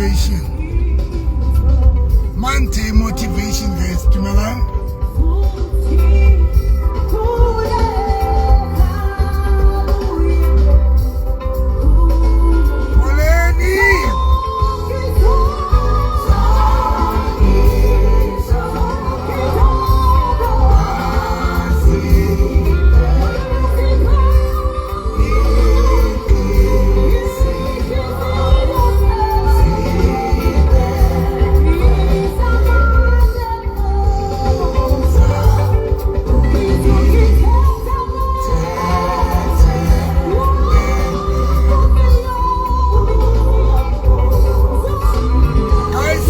Motivation. Mante motivation guys, dumelang. Moleni. Guys,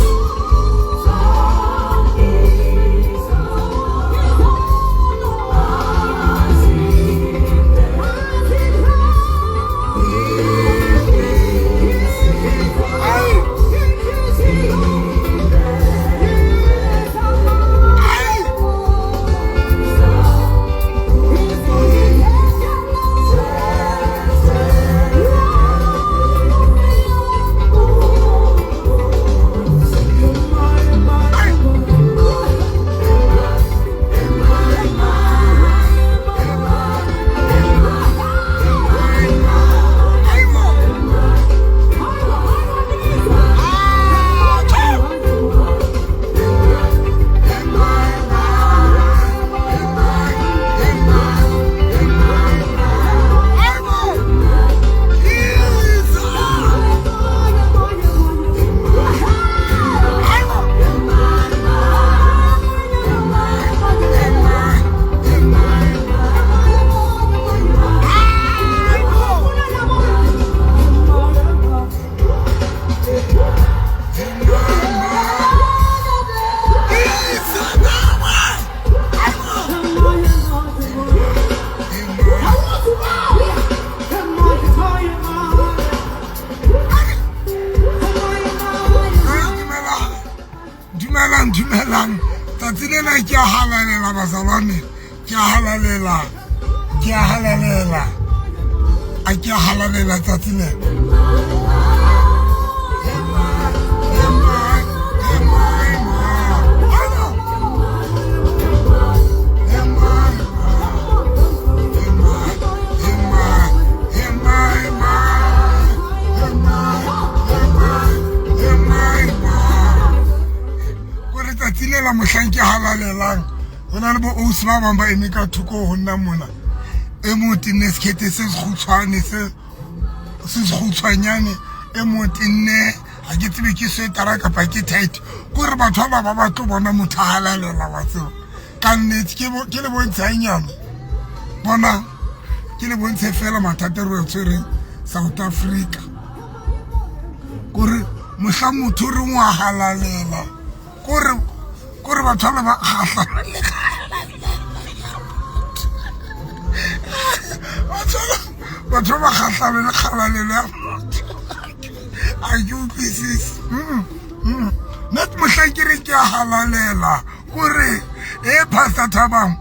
Dumelang, dumelang. Tsatsi lena ke a halalela bazalwane, ke a halalela, ke a halalela, a ke a halalela tsatsi lena. Kore tsatsi le la mohlang ke halalelang, ho na le bo ausi ba bang ba eme ka thoko ho nna mona. E mong o tenne sekete se sekgutshwane, se sekgutshwanyane, e mong o tenne ha ke tsebe ke swetara kapa ke tight. Kore batho ba ba tlo bona motho a halalela wa tseba. Ka nnete ke le bontshe hanyane. Bona ke le bontshe fela mathata re a tshwereng South Africa. Kore mohla motho re ngwa halalela, kore batho ba ba kgahlana le batho ba kgahlano le kgalalelo ya motho. A ke utlwisise. Net mohlang ke re ke a halalela, kore e Pastor Thabang.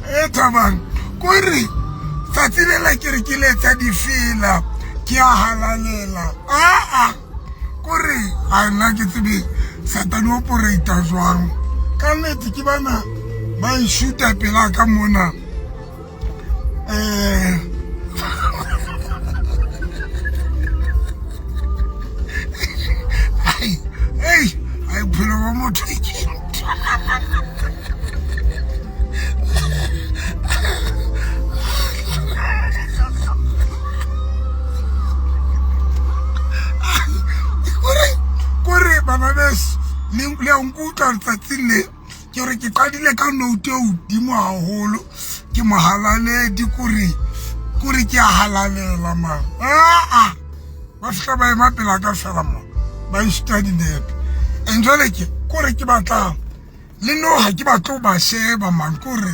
E Thabang, kore tsatsi le la ke re ke letsa difela, ke a halalela. Aa, kore a nna ke tsebe Satane o operate jwang. Ka nnete ke bana ba nshuta pela ka mona. Ai, ei, ai bophelo ba motho ke ntho. Kore bana beso, le a nkutlwa letsatsing le. Ke re ke qadile ka note e hodimo haholo, ke mohalaledi, kore ke a halalela man. Aa, ba fihla ba ema pela ka fela mo, ba nshuta dinepe. And jwale ke kore ke batla le no ha ke batle ho ba sheba man, kore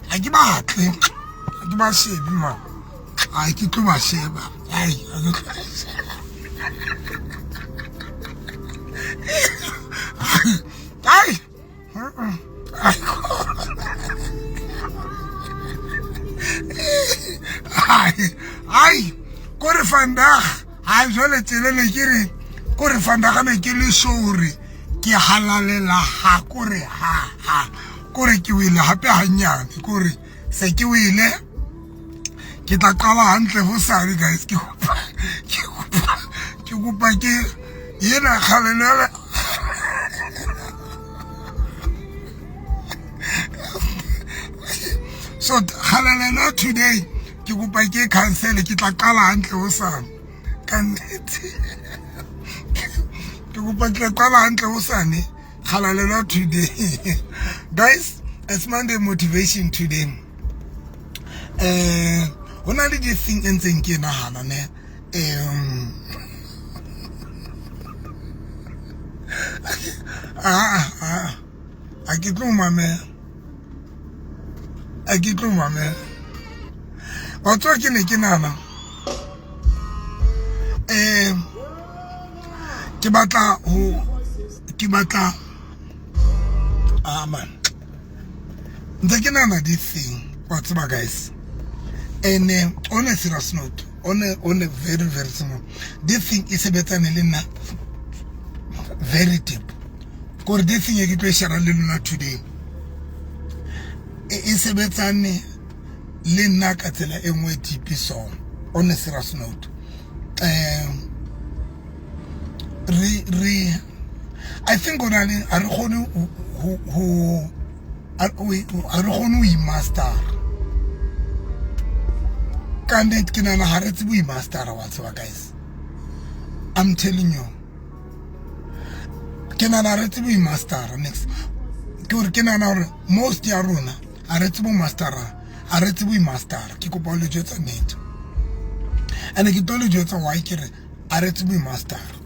ha ke batle, ha ke ba shebe man. Ha ke tlo ba sheba. Ai, ha ke tlo ba sheba. Ai. Ai. Ai. Ai, ko re vandag, ha jwale tsele ne ke re ko re vandag ne ke le sure ke halalela ha ko re ha ha ko re ke wele hape hanyane ko re se ke wele ke tla qala hantle hosane guys ke kopa ke kopa ke kopa ke ena kgalelo so kgalalelo today ke kopa ke cancel ke tla qala hantle hosane ka nnete ke kopa ke tla qala hantle hosane kgalalelo today. Guys, it's Monday motivation today. Ho na le this thing e ntseng ke nahana ne, ah ah a ke tlo mamela, a ke tlo mamela wa tswa. Ke ne ke nahana ke batla ho ke batla, ah man, ntse ke nahana this thing wa tseba guys. And on a serious note, on a very very serious, this thing e sebetsane le nna very deep, kore this thing e ke tlo e share le lona today e sebetsane le nna ka tsela e nngwe deep. So on a serious note, re I think ona le a re kgone ho a re kgone ho i-master ka nnete. Ke nahana ha re tsebe ho i-mastera wa tseba guys, I'm telling you, ke nahana re tsebe ho i-mastera next ke gore ke nahana gore most ya rona ha re tsebe ho mastera, ha re tsebe ho i-mastera. Ke kopa ho le jwetsa nnete and ke tlo le jwetsa why ke re ha re tsebe ho i-mastera.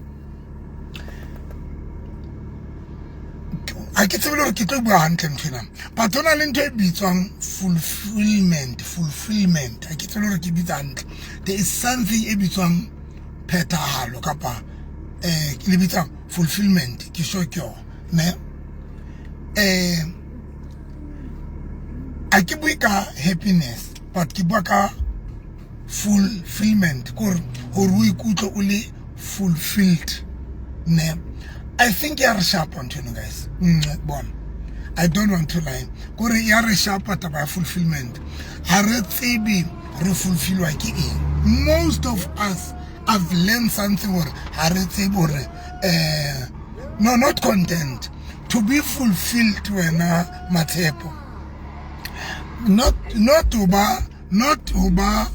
Ha ke tsebe le hore ke tlo bua hantle ntho ena, but ho na le ntho e bitswang fulfillment. Fulfillment, ha ke tsebe le hore ke bitsa hantle. There is something e bitswang phethahalo kapa ke le bitsang fulfillment, ke sure ke yona ne. A ke bue ka happiness, but ke bua ka fulfillment, kore hore o ikutlwe o le fulfilled ne. I think ya re shapa ntho eno guys. Bona, I don't want to lie, kore ya re shapa taba ya fulfillment. Ha re tsebe re fulfillwa ke eng. Most of us have learned something hore ha re tsebe hore no, not content to be fulfilled. Wena Matshepo, not to ba not to ba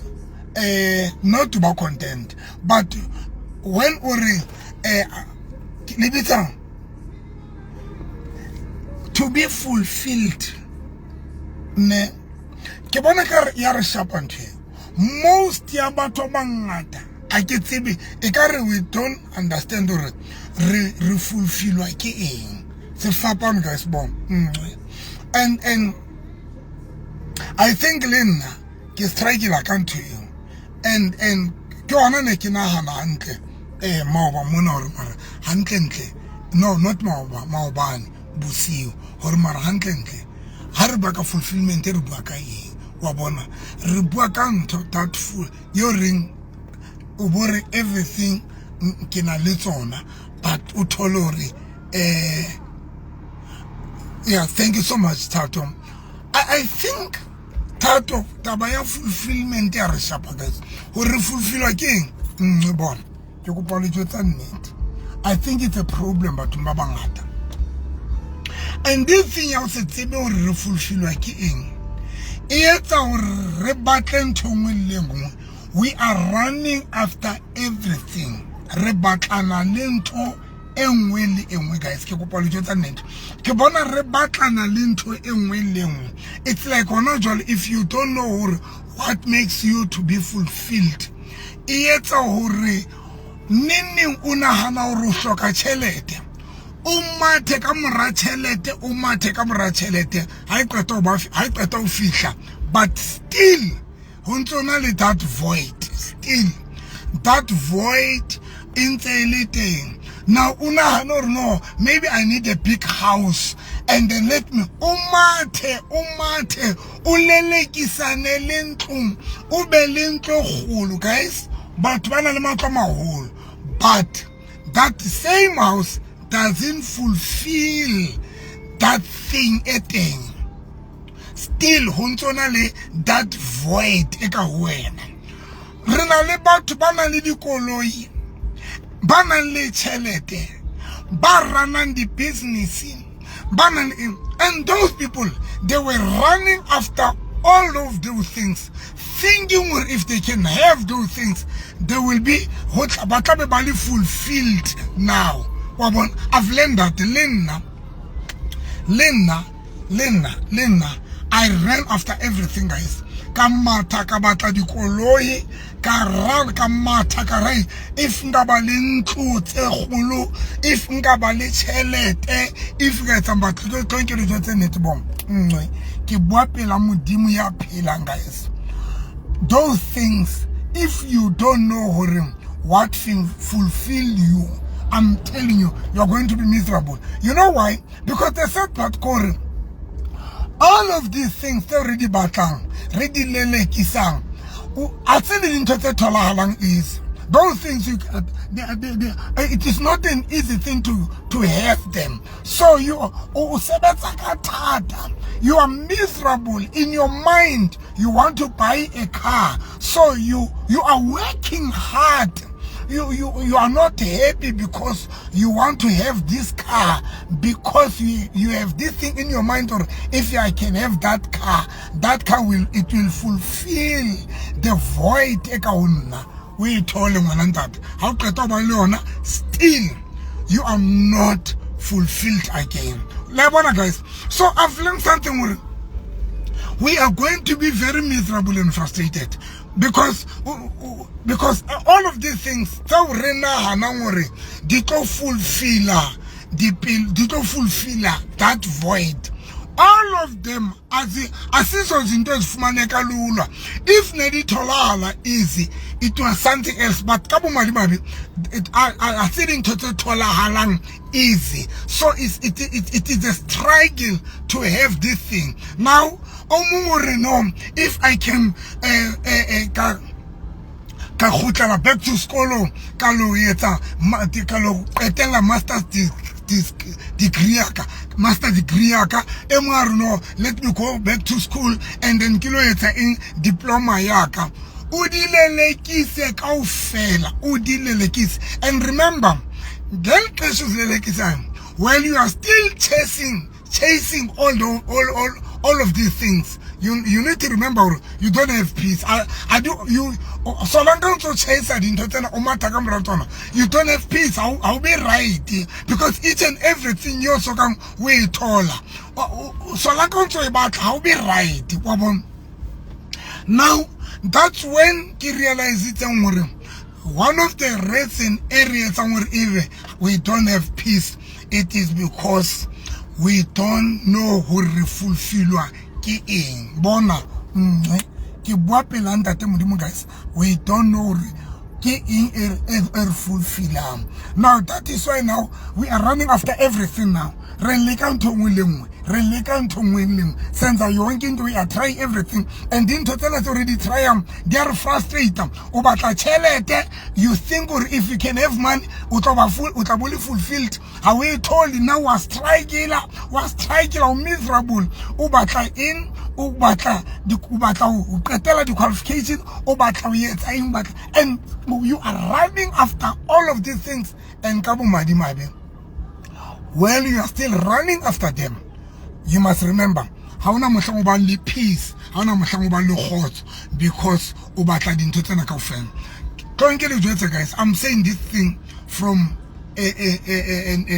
not to ba content, but when o re le bitsang to be fulfilled ne, ke bona ka re ya re shapa ntho eo. Most ya batho ba bangata, a ke tsebe, e ka re we don't understand hore re fulfillwa ke eng. Sefapano guys, bona. And I think le nna ke struggle ka ntho eo and ke yona ne ke nahana hantle maoba mona hore mara hantle ntle, no, not maoba, maobane bosiu, hore mara hantle ntle ha re bua ka fulfillment re bua ka eng. Wa bona, re bua ka ntho that full yo reng o bo re everything ke na le tsona, but o thole hore yeah, thank you so much Thato. I think Thato, taba ya fulfillment ya re shapa guys, hore re fulfillwa ke eng. Bona, ke kopa le jwetsa nnete, I think it's a problem bathong ba bangata. And this thing ya ho se tsebe hore re fulfillwa ke eng e etsa hore re batle ntho nngwe le nngwe. We are running after everything, re batlana le ntho e nngwe le e nngwe guys. Ke kopa le jwetsa nnete, ke bona re batlana le ntho e nngwe le nngwe. It's like hona jwale, if you don't know hore what makes you to be fulfilled, e etsa hore neneng o nahana hore o hloka tjhelete, o mathe ka mora tjhelete, o mathe ka mora tjhelete, ha e qeta ho ba ha e qeta ho fihla, but still ho ntso na le that void, still that void e ntse e le teng. Now o nahana hore no, maybe I need a big house. And then let me, o mathe, o mathe, o lelekisane le ntlong, o be le ntlo kgolo. Guys, batho ba na le matlo a maholo, but that same house doesn't fulfill that thing e teng. Still ho ntso na le that void e ka ho wena. Re na le batho ba nang le dikoloi, ba nang le tjhelete, ba runang di-business, ba nang le, and those people, they were running after all of those things, thinking if they can have those things, they will be, ho tla, ba tla be ba le fulfilled now. Wa bona, I've learned that le nna, le nna, le nna, le nna, I ran after everything, guys. Ka matha, ka batla dikoloi, ka run, ka matha, ka re if nka ba le ntlo tse kgolo, if nka ba le tjhelete, if nka etsang, batho tlo nke le jwetse nnete bong nngwe, ke bua pela Modimo ya phelang, guys. Those things, if you don't know hore what thing fulfill you, I'm telling you, you're going to be miserable. You know why? Because the sad part kore all of these things tse re di batlang, re di lelekisang, a se le dintho tse tholahalang easy. Those things, you, they, it is not an easy thing to have them. So you o sebetsa ka thata, you are miserable in your mind. You want to buy a car, so you are working hard. You are not happy because you want to have this car, because you have this thing in your mind, or if I can have that car, that car will, it will fulfill the void e ka ho nna. O e thole, ngwana ntate, ha o qeta ho ba le yona, still you are not fulfilled again. La bona, guys? So I've learned something hore we are going to be very miserable and frustrated because all of these things tseo re nahanang hore di tlo fulfilla di tlo fulfilla that void, all of them asizo zinto ezifumaneka lula. If ne di tholakala easy, it was something else, but ka bomadimabe a se dintho tse tholahalang easy. So it is a struggle to have this thing. Now o mongwe o re, "No, if I can ka kgutlela back to sekolong, ka lo etsa ka lo qetella master's degree ya ka, master degree ya ka." E mongwe a re, "No, let me go back to school and then ke lo etsa eng, diploma ya ka." O di lelekise kaofela, o di lelekise. And remember, ngeli xesha uzilelekisayo, while you are still chasing all of these things, you need to remember hore you don't have peace. I do you so long o ntso chase dintho tsena, o matha ka mora tsona, you don't have peace. Ha o be right, because each and everything yo sokang o e thola, so long o ntso e batla, ha o be right. Wa bona? Now that's when ke realizitseng hore one of the reason e re etsang hore ebe we don't have peace, it is because we don't know hore re fulfillwa ke eng. Bona nngwe, ke bua pela ntate Modimo, guys, we don't know hore ke eng e re fulfillang. Now that is why now we are running after everything. Now re leka ntho nngwe le nngwe, re leka ntho nngwe le nngwe, senza yonke into, we are trying everything, and dintho tsena tse re di tryang di a re frustrate. O batla tšhelete, you think gore if you can have money, o tla ba full, o tla bo le fulfilled. Ha o e thole. Now wa struggle, wa struggle, o miserable. O batla eng? O batla ho qetela di-qualification, o batla ho etsa eng, batla, and you are running after all of these things. And ka bomadimabe, while you are still running after them, you must remember, ha ona mohlang o bang le peace, ha ona mohlang o bang le kgotso, because o batla dintho tsena kaofela. Tlo nke le jwetse, guys, I'm saying this thing from a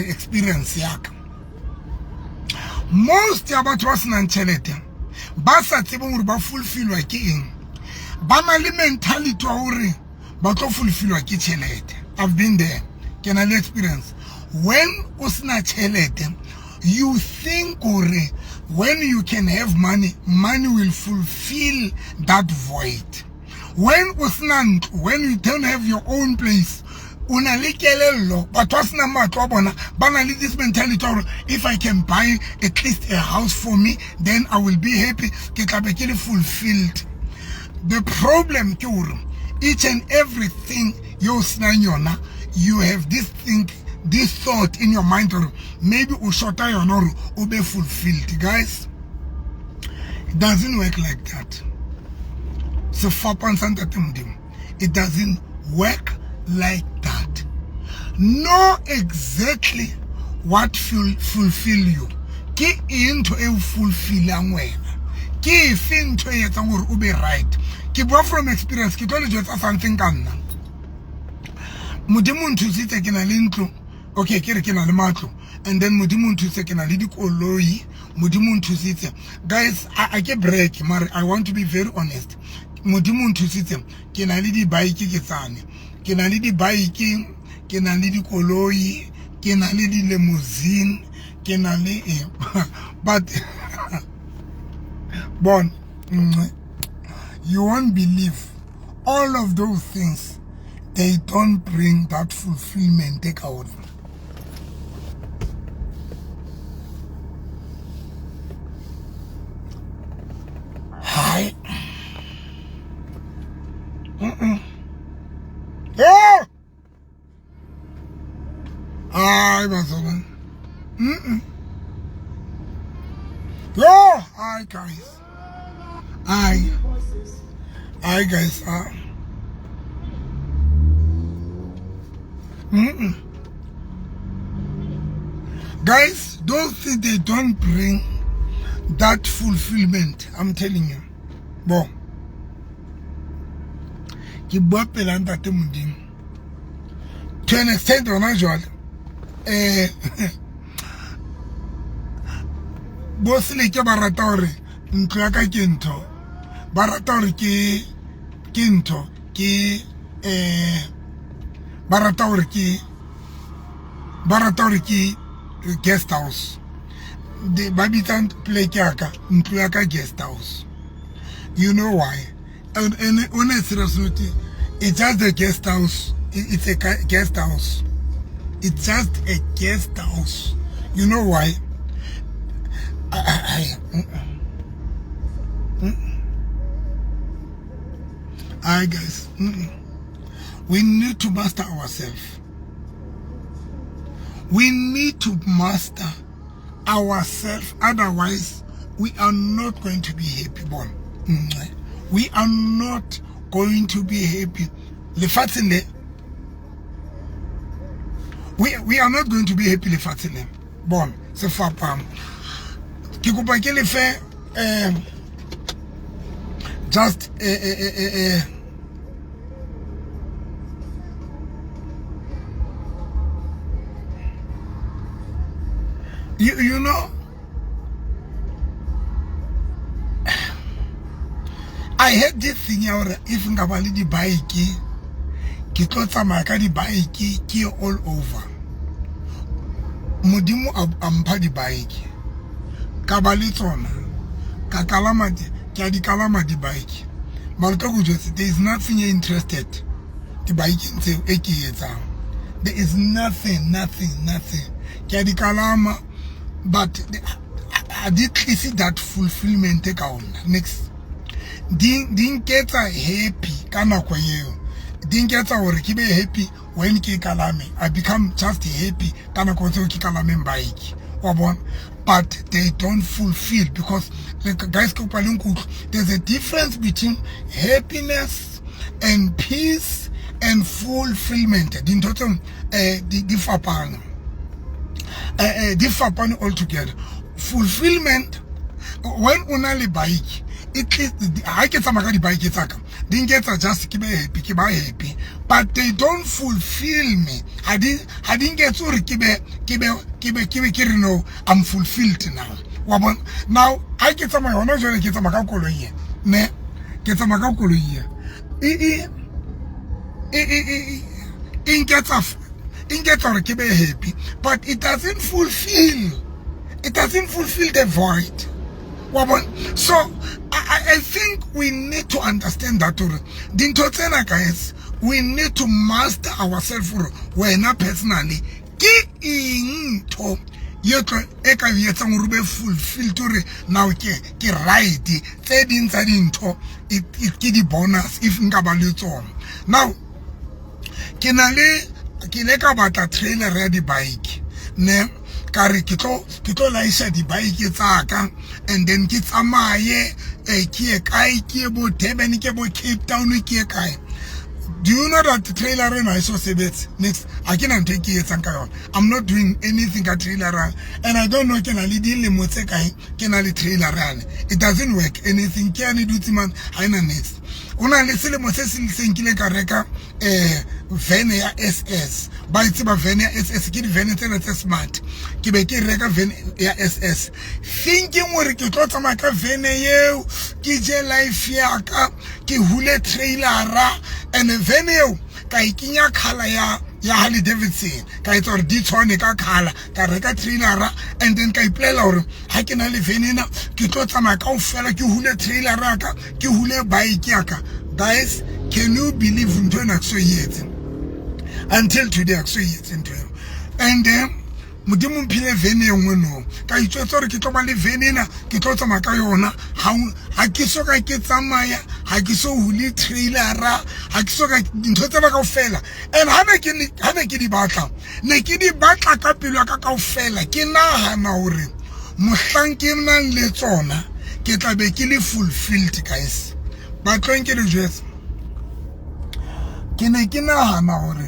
experience yaka. Most ya batho ba senang tjhelete, ba sa tsebeng hore ba fulfillwa ke eng, ba na le mentality wa hore ba tlo fulfillwa ke tjhelete. I've been there, ke na le experience. When o sena tjhelete, you think hore when you can have money, money will fulfill that void. When o sena ntlo, when you don't have your own place, O na le kelello. Batho ba senang matlo a bona ba na le this mentality ya gore if I can buy at least a house for me, then I will be happy, ke tla be ke le fulfilled. The problem ke gore each and everything yo o senang yona, you have this thing, this thought in your mind gore maybe o shorta yona gore o be fulfilled. Guys, it doesn't work like that. Sefapang sa Ntate Modimo, it doesn't work like that. Know exactly what fulfill you. Ke eng ntho e o fulfillang wena? Ke efe ntho e etsang gore o be right? Ke bua from experience. Ke tlo le jwetsa something ka nna. Modimo o nthusitse, ke na le ntlo. Okay, ke re ke na le matlo, and then Modimo o nthusitse, ke na le dikoloi. Modimo o nthusitse, guys, a ke break mare I want to be very honest. Modimo o nthusitse, ke na le di-bike, ke tsane ke na le di-bike, ke na le dikoloi, ke na le di-limousine, ke na le eng. But bon, you won't believe, all of those things, they don't bring that fulfillment ka ona. Hai. Oh! Hayi bazalwane. Yo, hi guys. Hi. Hi guys. Guys, those things, they don't bring that fulfillment. I'm telling you. Bon. Ke bua pela Ntate Modimo. To an extent hona jwale, bo seleke ba rata hore ntlo ya ka ke ntho, ba rata hore ke ntho ke ba rata hore ke, ba rata hore ke guest house. Ba bitsa pleke ya ka, ntlo ya ka, guest house. You know why? And on a serious note, it's just a guest house. It's a guest house. It's just a guest house. You know why? I guys, We need to master ourselves. We need to master ourselves. Otherwise, we are not going to be happy. Bon. We are not going to be happy. Lefatsheng le, we are not going to be happy lefatsheng le. Bon, se fapang. Ke kopa ke lefe just you know, I had this thing ya gore if nka ba le di-bike, ke tlo tsamaya ka di-bike, ke ye all over. Modimo a mpha di-bike, ka ba le tsona, ka kalama, ke a di kalama di-bike, mara tlo ko jwetse, there is nothing interested di-bikeng tseo e ke e etsang. There is nothing, nothing, nothing. Ke a di kalama, but ha di tlise that fulfillment ka ona. Next, di nketsa happy ka nako eo, di nketsa hore ke be happy when ke kalame. I become just happy ka nako tseo ke kalameng bike, wa bona? But they don't fulfill because, like, guys, ke kopa le nkutlwe, there's a difference between happiness and peace and fulfillment. Dintho tseo di fapana, di fapane altogether. Fulfillment, when o na le bike, it ha ke tsamaya ka di-bike tsaka, di nketsa just ke be happy, ke ba happy, but they don't fulfill me. Ha di nketse hore ke be ke re, "No, I'm fulfilled now," wa bona? Now ha ke tsamaya hona jwale, ke tsamaya ka koloi e ne, ke tsamaya ka koloi e nketsa hore ke be happy, but it doesn't fulfill the void, wa bona? So I think we need to understand that hore dintho tsena guys, we need to master ourselves hore wena personally ke eng ntho ye tlo e ka o etsang hore o be fulfilled hore now ke right. Tse ding tsa dintho ke di-bonus if nka ba le tsona. Now ke na le ke ile ka batla trailer ya di-bike ne, ka re ke tlo laisha di-bike tsa ka and then ke tsamaye, ke ye kae, ke ye bo Durban, ke bo Cape Town, ke ye kae. Do you know that trailer eno ha e so sebetse next? Ha ke na ntho e ke e etsang ka yona. I'm not doing anything ka trailer, and I don't know ke na le dilemo tse kae ke na le trailer yane. It doesn't work anything. Ke yane dutse man, ha ena next. O na le selemo se seng se nkile ka reka van ya SS. Ba e tseba van ya SS, ke di-van tsena tse smart. Ke be ke reka van ya SS thinking hore ke tlo tsamaya ka van eo, ke je life ya ka, ke hule trailera. And van eo ka e kenya colour ya Harley Davidson, ka etsa hore di tshwane ka colour. Ka reka trailera and then ka ipolela hore ha ke na le van ena ke tlo tsamaya kaofela, ke hule trailera ya ka, ke hule bike ya ka. Guys, can you believe ntho ena ke so e etse until today? Ha ke so e etse ntho eo. And then Modimo mphile van e nngwe no, ka itswetsa hore ke tlo ba le van ena, ke tlo tsamaya ka yona. Ha ke so ka ke tsamaya, ha ke so hule trailera, ha ke so ka dintho tsena kaofela. And ha ne ke di batla, ne ke di batla ka pelo ya ka kaofela, ke nahana hore mohlang ke nang le tsona ke tla be ke le fulfilled. Guys, ba tlong ke le jwetse, ke ne ke nahana hore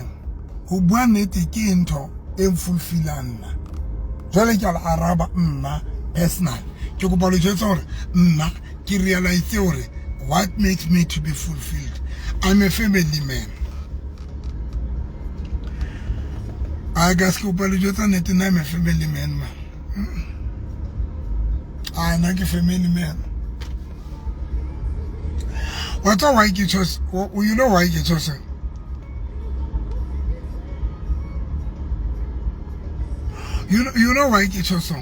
ho bua nnete ke ntho e fulfillang nna. Jwale ke a le araba nna personal, ke kopa le jwetsa hore nna ke realize hore what makes me to be fulfilled. I'm a family man. I guess ke kopa le jwetsa nnete, nna I'm a family man, man. Ah, nna ke family man. Wa tseba why ke tjho? You know why ke tjho se? You know why ke tjho so?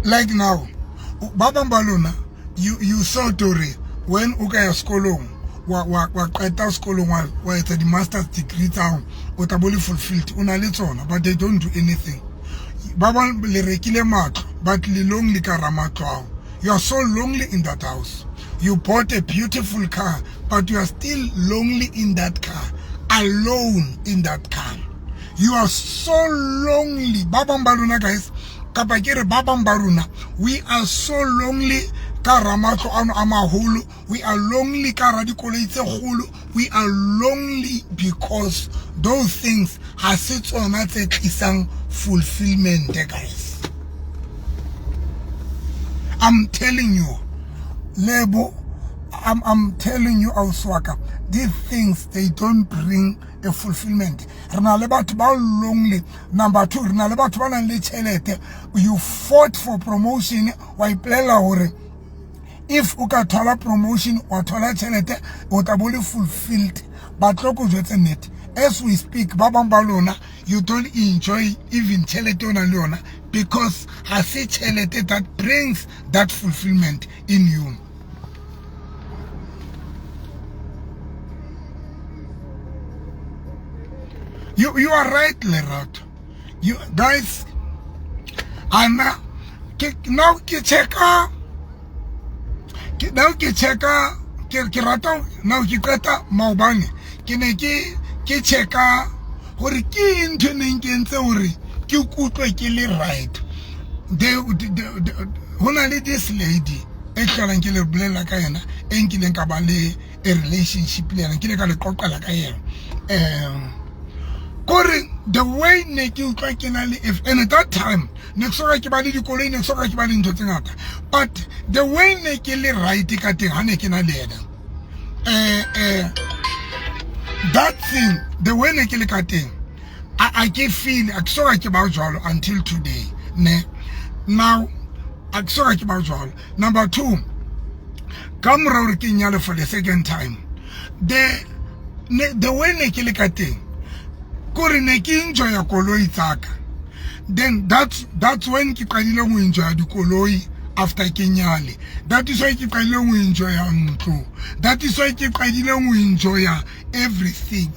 Like now, ba bang ba lona, you saw hore when o ka ya sekolong, wa qeta sekolong, wa etsa di-masters degree tsa hao, o tla bo le fulfilled, o na le tsona, but they don't do anything. Ba bang le rekile matlo, but le lonely ka hara matlo ao. You are so lonely in that house. You bought a beautiful car, but you are still lonely in that car, alone in that car. You are so lonely. Ba bang ba lona guys, kapa ke re ba bang ba rona, we are so lonely ka hara matlo ano a maholo. We are lonely ka hara dikoloi tse kgolo. We are lonely because those things ha se tsona tse tlisang fulfillment, guys. I'm telling you, Lebo, I'm telling you, Auswaka, these things, they don't bring a fulfillment. Re na le batho ba lonely. Number two, re na le batho ba nang le tjhelete. You fought for promotion, wa ipolela hore if o ka thola promotion, wa thola tjhelete, o tla bo le fulfilled. Ba tlo ko jwetse nnete, as we speak, ba bang ba lona, you don't enjoy even tjhelete o nang le yona, because ha se tjhelete that brings that fulfillment in you. You are right, Lerato. You guys, ana ke now ke checka, ke now ke checka, ke rata now ke qeta maobane ke ne ke checka hore ke ntho e neng ke entse hore ke kutlwe ke le right. Ho na le this lady e hlolang ke le bolela ka yena, e nkileng ka ba le a relationship le yena, ke ile ka le qoqela ka yena. Kore the way ne ke utlwa ke na le if, and at that time ne ke soka ke ba le dikoloi, ne ke soka ke ba le ntho tse ngata, but the way ne ke le right ka teng ha ne ke na le yena, that thing, the way ne ke le ka teng, a ke feel a ke soka ke ba jwalo until today ne. Now a ke soka ke ba jwalo. Number two, ka mora hore ke nyale for the second time, the way ne ke le ka teng, kore ne ke enjoya koloi tsaka. Then that's when ke qadile ho enjoya dikoloi. After ke nyale, that is why ke qadileng ho enjoya ntlo, that is why ke qadileng ho enjoya everything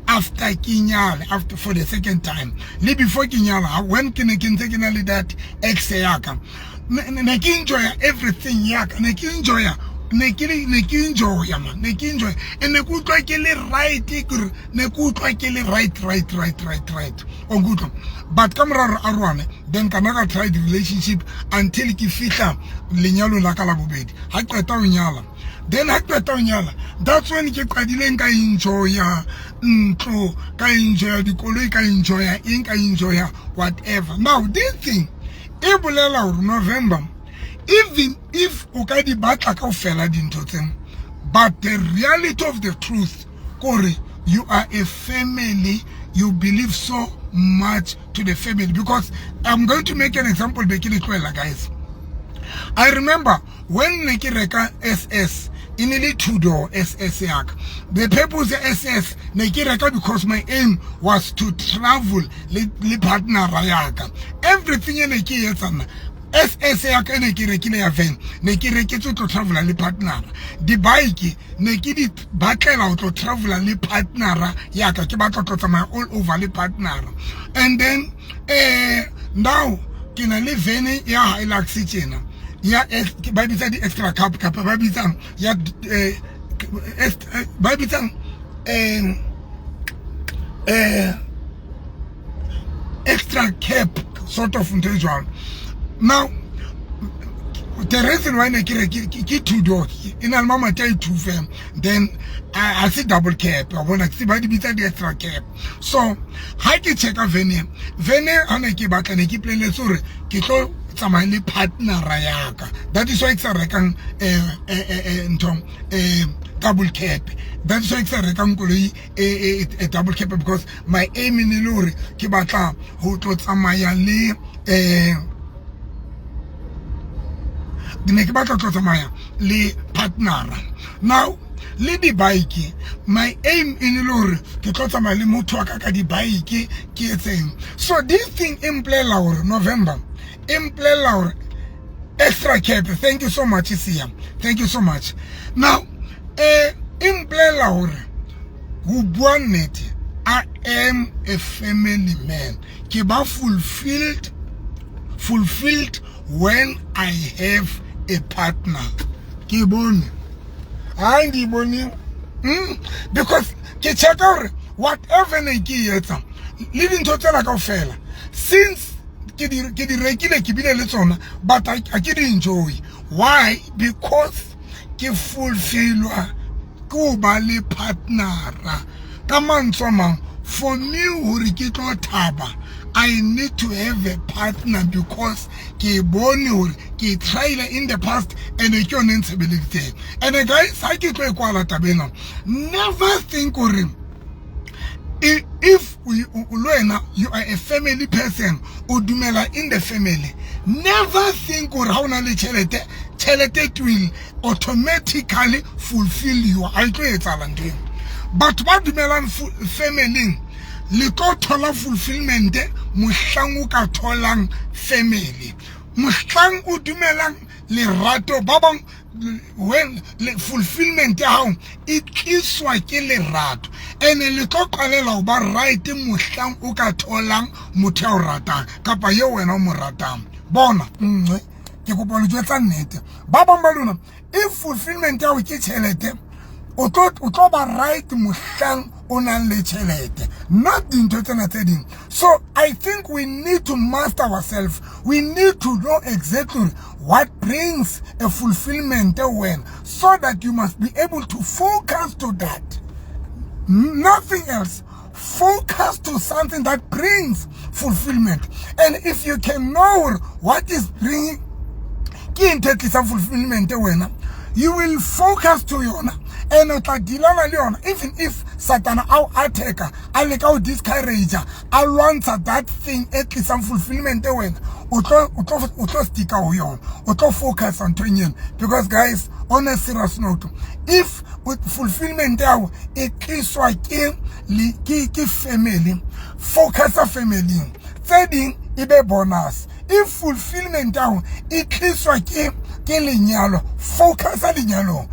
after ke nyale, after for the second time. Le before ke nyala, when ke ne ke ntse ke na le that ex yaka, ne ke enjoya everything yaka, ne ke enjoya, ne ke enjoya, man, ne ke enjoya and ne ke utlwa ke le right, kore ne ke utlwa ke le right, right, right, right, right, o nkutlwa. But ka mora re aroane, then kana ka try the relationship until ke fihla lenyalong la ka la bobedi. Ha qeta ho nyala, then ha qeta ho nyala, that's when ke qadileng ka enjoya ntlo, ka enjoya dikoloi, ka enjoya eng, ka enjoya whatever. Now this thing e bolela hore November, even if o ka di batla kaofela dintho tsena, but the reality of the truth kore you are a family, you believe so much to the family. Because I'm going to make an example, be ke le tlohela, guys. I remember when ne ke reka SS, e ne le two door SS yaka. The purpose ya SS ne ke reka because my aim was to travel le partnera yaka. Everything e ne ke e etsana SS yaka e ne ke rekile ya van, ne ke reketse tlo travela le partnera. Di-bike ne ke di batlela ho tlo travela le partnera yaka, ke batla tlo tsamaya all over le partnera. And then now ke na le van ya Hilux tjena ya ba bitsa di-extra cab, kapa ba bitsang ya ba bitsang extra cab sort of ntho e jwalo. Now the reason why ne ke re ke two door, e na le mamati a e two fela, then a se double cab, wa bona, ke ba di bitsa di-extra cab. So ha ke checka van, van ha ne ke batla, ne ke planetse hore ke tlo tsamaya le partnera yaka. That is why ke sa rekang ntho double cab. That is why ke sa rekang koloi e double cab, because my aim e ne le hore ke batla ho tlo tsamaya le ne ke batla tlo tsamaya le partnera. Now le di-bike, my aim e ne le hore ke tlo tsamaya le motho wa ka ka di-bike, ke etseng. So this thing e mpolelela hore November, e mpolelela hore extra cab. Thank you so much, Sia, thank you so much. Now e mpolelela hore, ho bua nnete, I am a family man. Ke ba fulfilled when I have a partner. Ke bone hayi ndi bone, because ke checka hore whatever ne ke e etsa le dintho tsena kaofela, since ke di rekile, ke bile le tsona, but ha ke di enjoy. Why? Because ke fulfillwa ke ho ba le partnera. Ka mantswe a mang, for me hore ke tlo thaba, I need to have a partner, because ke bone hore ke tryile in the past and ke yone e ntshebeleditseng. And guys, ha ke tlo e kwala taba ena, never think hore if le wena you are a family person, o dumela in the family, never think hore ha o na le tjhelete, tjhelete it will automatically fulfill you. Ha e tlo etsahala ntho eno. Batho ba dumelang family, le tlo thola fulfillment mohlang o ka tholang family, mohlang o dumelang lerato. Ba bang, when fulfillment ya hao e tliswa ke lerato, ene le tlo qalela ho ba right mohlang o ka tholang motho ya o ratang kapa eo wena o mo ratang. Bona nngwe, ke kopa le jwetsa nnete, ba bang ba lona, if fulfillment ya hao ke tjhelete, o tlo ba right mohlang o nang le tjhelete, not dintho tsena tse ding. So I think we need to master ourselves. We need to know exactly what brings a fulfillment when, so that you must be able to focus to that, nothing else. Focus to something that brings fulfillment. And if you can know what is bringing, ke ntho e tlisang fulfillment wena, you will focus to yona and o tla dealana le yona. Even if Satana a o attacka, a leka ho discourage, a lwantsha that thing e tlisang fulfillment wena, o tlo sticka ho yona, o tlo focus on nthong eno. Because guys, on a serious note, if with fulfillment ya hao e tliswa ke family, focus family, tse ding e be bonus. If fulfillment ya gago e tliswa ke ke lenyalo, focusa lenyalong.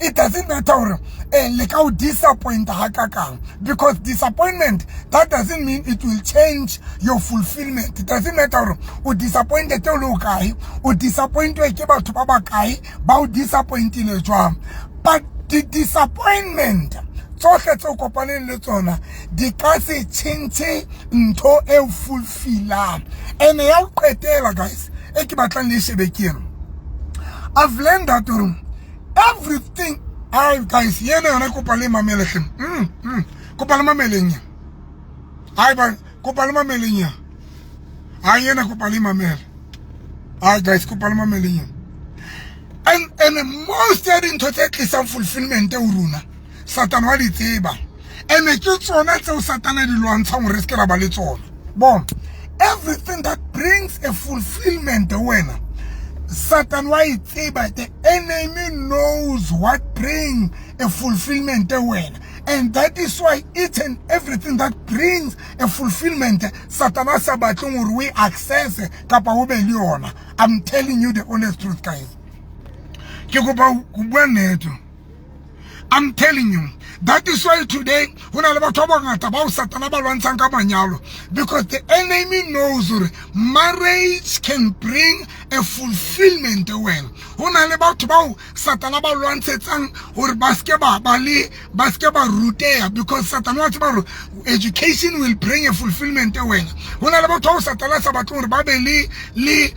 It doesn't matter gore le ka o disappoint ga kakang, because disappointment, that doesn't mean it will change your fulfillment. It doesn't matter gore o disappointed o le o kae, o disappointwe ke batho ba ba kae, ba o disappointile jwang, but the disappointment tsohle tse o kopaneng le tsona di ka se tšhentšhe ntho e o fulfillang. Ene ya go qetela, guys, e ke batlang le shebe ke ena. I've learned that gore everything, ai guys, yena yona kopa le mamele hle. Kopa le mameleng ya. Ai ba kopa le mameleng ya. Ai yena kopa le mamele. Ai guys, kopa le mameleng ya. And most ya dintho tse tlisang fulfillment ho rona, Satan wa di tseba. Ene ke tsona tseo Satan a di lwantshang hore re se ke ra ba le tsona. Bon, everything that brings a fulfillment wena, Satan wa e tseba. The enemy knows what bring a fulfillment wena, and that is why each and everything that brings a fulfillment, Satan a sa batleng hore o e access kapa o be le yona. I'm telling you the honest truth, guys. Ke kopa ho bua nnete. I'm telling you, that is why today ho na le batho ba bangata bao Satana ba lwantshang ka manyalo, because the enemy knows hore marriage can bring a fulfillment wena. Ho na le batho bao Satana ba lwantshetsang hore ba ske ba ba le ba ske ba ruteha, because Satana wa tseba hore education will bring a fulfillment wena. Ho na le batho bao Satana sa batleng hore ba be le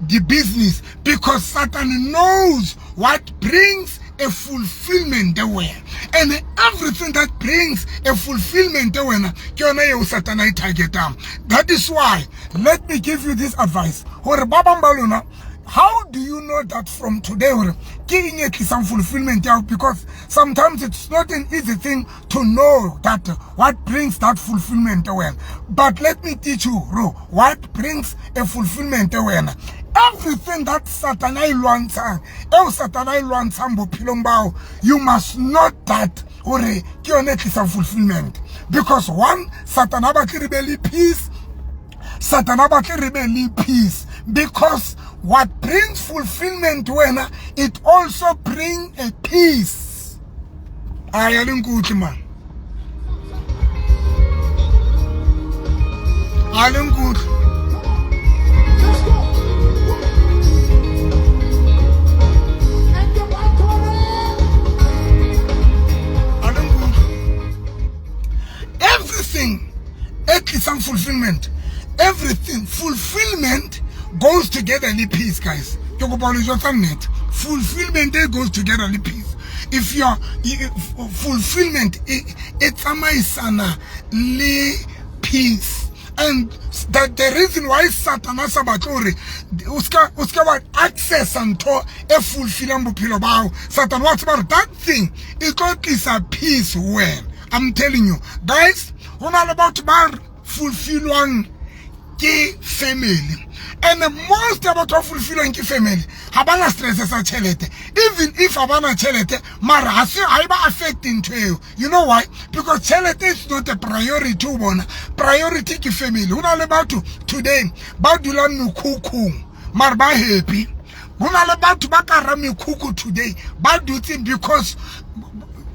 di business, because Satan knows what brings a fulfillment wena, and everything that brings a fulfillment wena ke yona eo Satan a e targetang. That is why, let me give you this advice hore ba bang ba lona, how do you know that from today hore ke eng e tlisang fulfillment ya? Because sometimes it's not an easy thing to know that what brings that fulfillment wena, but let me teach you ro what brings a fulfillment wena. Everything that Satan a e lwantshang, eo Satan a e lwantshang bophelong bao, you must not that hore ke yone e tlisang fulfillment, because one, Satan a batle re be le peace. Satan a batle re be le peace, because what brings fulfillment wena, it also bring a peace. A ya le nkutlwe man, a le nkutlwe. Let's go. And the back. A le nkutlwe. Everything e tlisang fulfillment, everything, fulfillment goes together le peace, guys. Ke kopa ho le jwetsa nnete, fulfillment e goes together le peace. If you are fulfillment e tsamaisana le peace, and that the reason why Satan a sa batle hore o ska wa accessa ntho e fulfillang bophelo ba hao, Satan wa tseba hore that thing e tlo tlisa peace ho wena. I'm telling you guys, ho na le batho ba fulfillwang ke family, and most ya batho ba fulfillwang ke family ha bana stress sa tjhelete. Even if ha bana tjhelete, mara ha se ha e ba affect ntho eo. You know why? Because tjhelete is not a priority ho bona. Priority ke family. Ho na le batho today ba dulang mekhukhung, mara ba happy. Ho na le batho ba ka hara mekhukhu today ba dutseng, because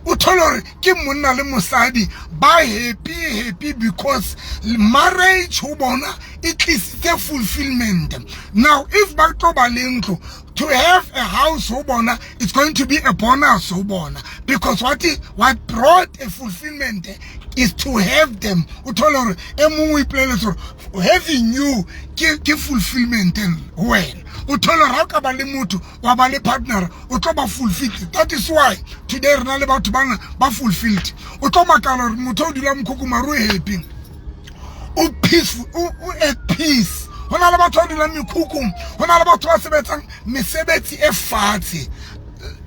o thole hore ke monna le mosadi, ba happy, happy, because marriage ho bona e tlisitse fulfillment. Now if ba tlo ba le ntlo, to have a house ho bona, it's going to be a bonus ho bona, because what brought a fulfillment is to have them. O thole hore e mongwe o ipoleletse hore having you ke fulfillment ho wena. O thole hore ha o ka ba le motho, wa ba le partner, o tlo ba fulfilled. That is why today re na le batho bana ba fulfilled. O tlo makala hore motho o dula mokhukhu, mare o happy, o peaceful, o at peace. Ho na le batho ba dulang mekhukhung, ho na le batho ba sebetsang mesebetsi e fatshe,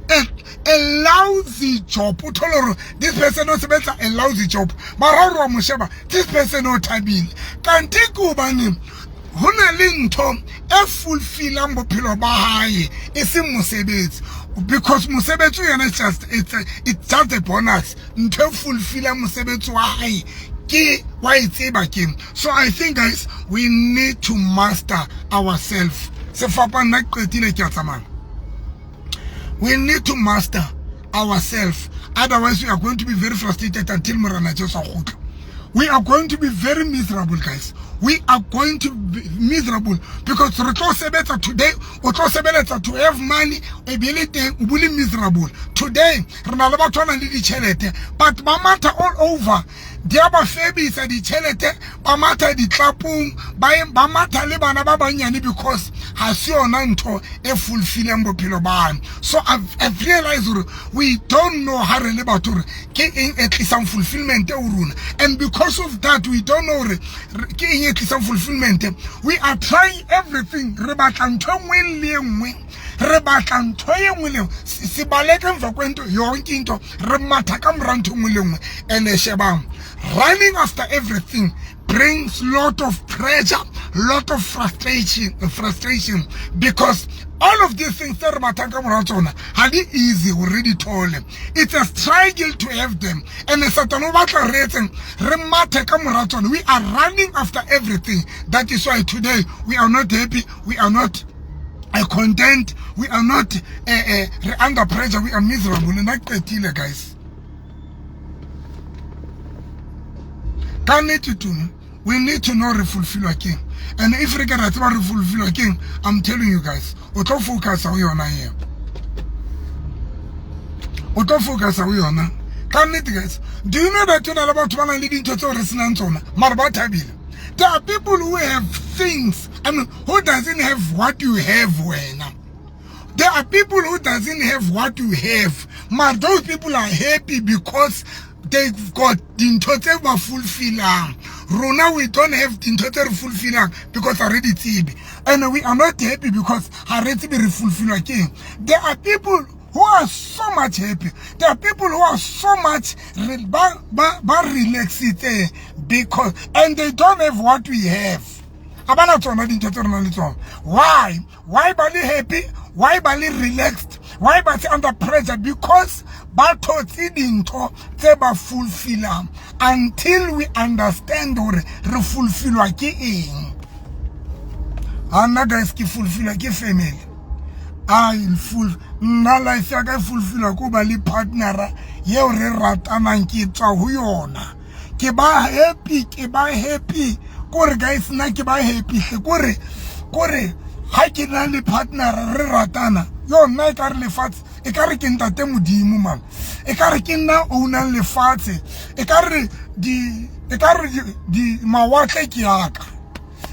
a lousy job. O thole hore this person o sebetsa a lousy job, mara hore wa mo sheba, this person o thabile. Kante ke hobaneng? Ho na le ntho e fulfillang bophelo ba hae, e seng mosebetsi, because mosebetsi yona it's just a bonus. Ntho e fulfillang mosebetsi wa hae Ke wa e tseba ke. So I think, guys, we need to master ourselves. Sefapano nna qetile, ke a tsamaya. We need to master ourselves, otherwise we are going to be very frustrated until Morena Jesu a kgutla. We are going to be very miserable, guys. We are going to be miserable because re tlo sebetsa today, o tlo sebeletsa to have money, e be le teng o bole miserable. Today re na le batho ba nang le ditšhelete, but ba matha all over, di a ba febisa ditšhelete, ba matha ditlapong, ba matha le bana ba bannyane, because ha se yona ntho e fulfileng bophelo bana. So I've realized gore we don't know ha re le batho gore ke eng e tlisang fulfillment o rona, and because of that we don't know gore ke eng e tlisang fulfillment. We are trying everything, re batla ntho e nngwe le e nngwe, re batla ntho e nngwe le sibaleka emva kwento yonke into, re matha ka mora ntho e nngwe le nngwe. And shebang, running after everything brings lot of pressure, lot of frustration, because all of these things tse re mathang ka mora tsona ha di easy gore re di thole. It's a struggle to have them, and Satan o batla re etseng? Re mathe ka mora tsona. We are running after everything. That is why today we are not happy, we are not content, we are not re under pressure, we are miserable. Nna qetile, guys, ka nnete tumi. We need to know re fulfillwa keng, and if re ka ra tseba re fulfillwa keng, I'm telling you guys, o tlo focusa ho yona eo, o tlo focusa ho yona ka nnete. Guys, do you know that o na le batho ba nang le dintho tseo re senang tsona, mara ba thabile? There are people who have things, I mean, who doesn't have what you have wena. There are people who doesn't have what you have, but those people are happy because they've got dintho tse ba fulfillang. Rona, we don't have dintho tse re fulfillang because ha re di tsebe, and we are not happy because ha re tsebe re fulfillwa keng. There are people who are so much happy, there are people who are so much ba relaxitse because, and they don't have what we have. A bana tsona dintho tse re nang le tsona. Why ba le happy? Why ba le relaxed? Why ba se under pressure? Because ba thotse dintho tse ba fulfillang. Until we understand hore re fulfillwa ke eng. Ha nna, guys, ke fulfillwa ke family. I full nna life ya ka e fulfillwa ko ba le partnera yeo re ratanang, ke tswa ho yona, ke ba happy, ke ba happy kore, guys, nna ke ba happy hle, kore ha ke na le partner re ratana, yo nna e ka re lefatshe e ka re ke ntate Modimo man, e ka re ke nna ownang lefatshe, e ka re di e ka re di mawatle ke yaka,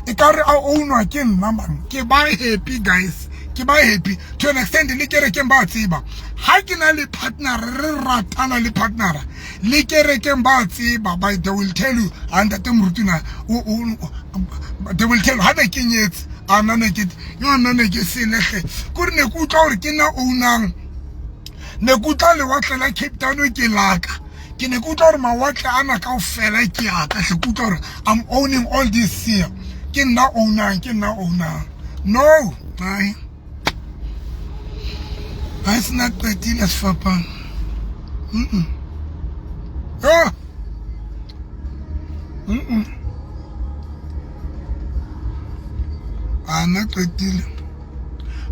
e ka re a ownwa ke nna man. Ke ba happy, guys, ke ba happy to an extent le kerekeng ba tseba ha ke na le partner, re ratana le partner, le kerekeng ba tseba. But they will tell you, a ntate moruti na, they will tell you ha ne ke nyetse, a nna ne ke yo nna ne ke selehle kore ne ke utlwa gore ke nna ownang, ne ke utlwa lewatle la Cape Town ke laka, ke ne ke utlwa gore mawatle ana kaofela ke aka hle, ke utlwa gore I'm owning all this here, ke nna ownang, ke nna ownang. No, ai ha se na qetile sefapano. Yo. A nna qetile.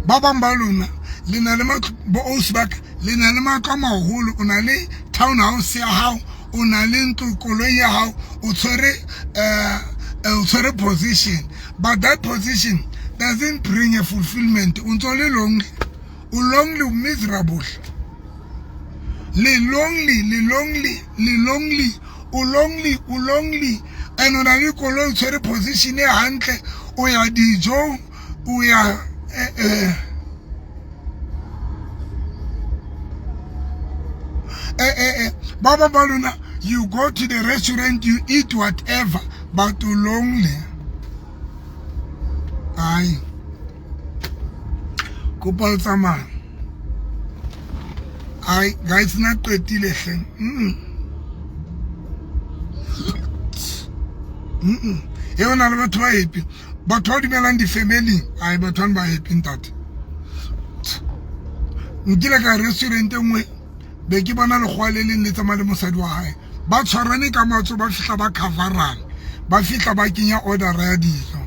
Ba bang ba lona le na le matlo, bo ausi ba ka, le na le matlo a maholo, o na le townhouse ya hao, o na le ntlo, koloi ya hao, o tshwere o tshwere position, but that position doesn't bring a fulfillment. O ntso le lonely, o lonely, o miserable, le lonely, le lonely, le lonely, o lonely, o lonely, and o na le koloi, o tshwere position e hantle, o ya dijong, o ya ba ba ba lona, you go to the restaurant, you eat whatever, but o lonely. Ai, kopa o tsamaya. Ai guys, nna qetile hle. E o na le batho ba happy, batho ba dumelang di-family. Ai, batho bane ba happy, ntate. Nkile ka restaurant e nngwe, be ke bona lekgowa le leng le tsamaya le mosadi wa hae. Ba tshwarane ka matsoho, ba fihla ba coverana, ba fihla ba kenya order ya dijo.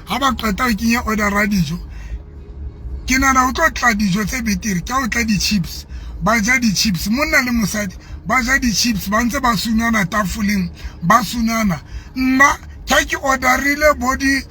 Ha ba qeta ho kenya order ya dijo, ke nahana ho tlo tla dijo tse betere, ke ha o tla di-chips. Ba ja di-chips, monna le mosadi ba ja di-chips, ba ntse ba sunana tafoleng, ba sunana. Nna ke ha ke orderile bo di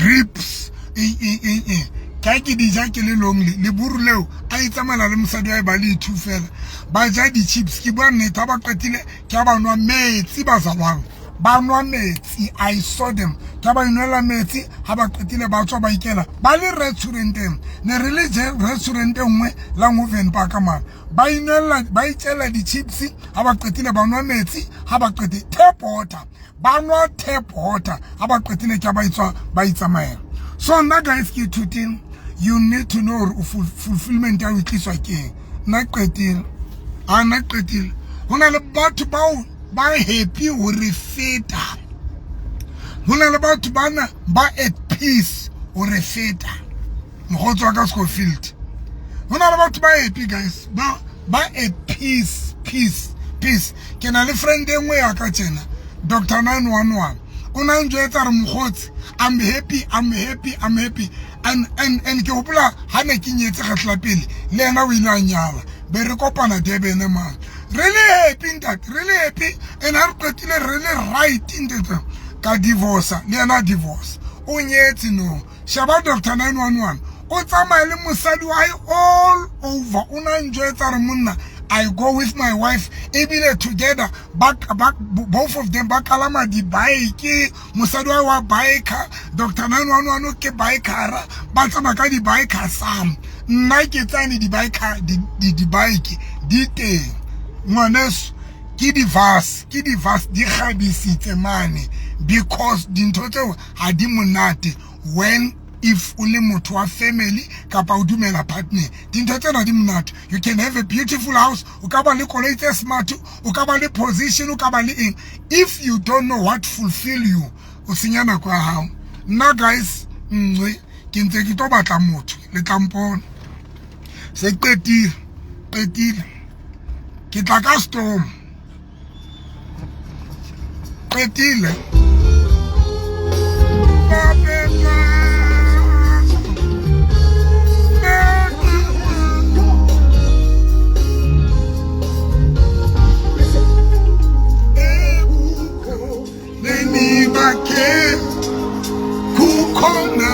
ribs, eng eng eng eng, ke ha ke di ja ke le lonely. Leburu leo a e tsamaela le mosadi wa hae, ba le two fela, ba ja di-chips. Ke bua nnete, ha ba qetile ke ha ba nwa metsi, bazalwane ba nwa metsi. I saw them, ke ha ba inwella metsi. Ha ba qetile ba tswa ba ikela, ba le restauranteng, ne re le je restaurant e nngwe la Ngoven Park mane. Ba inwella, ba itjela di-chips, ha ba qetile ba nwa metsi, ha ba qetile tap water, ba nwa tap water, ha ba qetile ke ha ba itswa ba itsamaela. So nna guys, ke ithuteng, you need to know hore fulfillment ya ho tliswa ke eng. Nna qetile, a nna qetile. Ho na le batho bao ba happy ho re feta, ho na le batho bana ba at peace ho re feta. Mokgotsi wa ka Scofield, ho na le batho ba happy guys, ba at peace, peace, peace. Ke na le friend e nngwe ya ka tjena, Dr 911, o na njwetsa re, mokgotsi, I'm happy, I'm happy, I'm happy. And ke hopola ha ne ke nyetse kgetlo la pele, le yena o ile a nyala, be re kopana Durban man, re le happy ntate, re le happy. And ha re qetile re le right ntate, ka divorce, le yena divorce, o nyetse. No sheba Dr 911, o tsamaya le mosadi wa hae all over. O na njwetsa re, monna, I go with my wife, ebile together ba both of them ba kalama di-bike. Mosadi wa wa biker, Dr 911 ke bikera, ba tsamaya ka di-biker. Sam nna ke tsane di-biker, di-bike di teng ngwaneso, ke di-vase, ke di-vase di kgabisitse mane, because dintho tseo ha di monate when if o le motho wa family kapa o dumela partner. Dintho tsena di monate. You can have a beautiful house, o ka ba le koloi tse smart, o ka ba le position, o ka ba le eng. If you don't know what fulfill you, o senya nako ya hao. Nna guys, nngwe ke ntse ke tlo batla motho, le tlampona se qetile, qetile, ke tla ka storm, qetile. Come on. Listen. Leni bakhe kukhona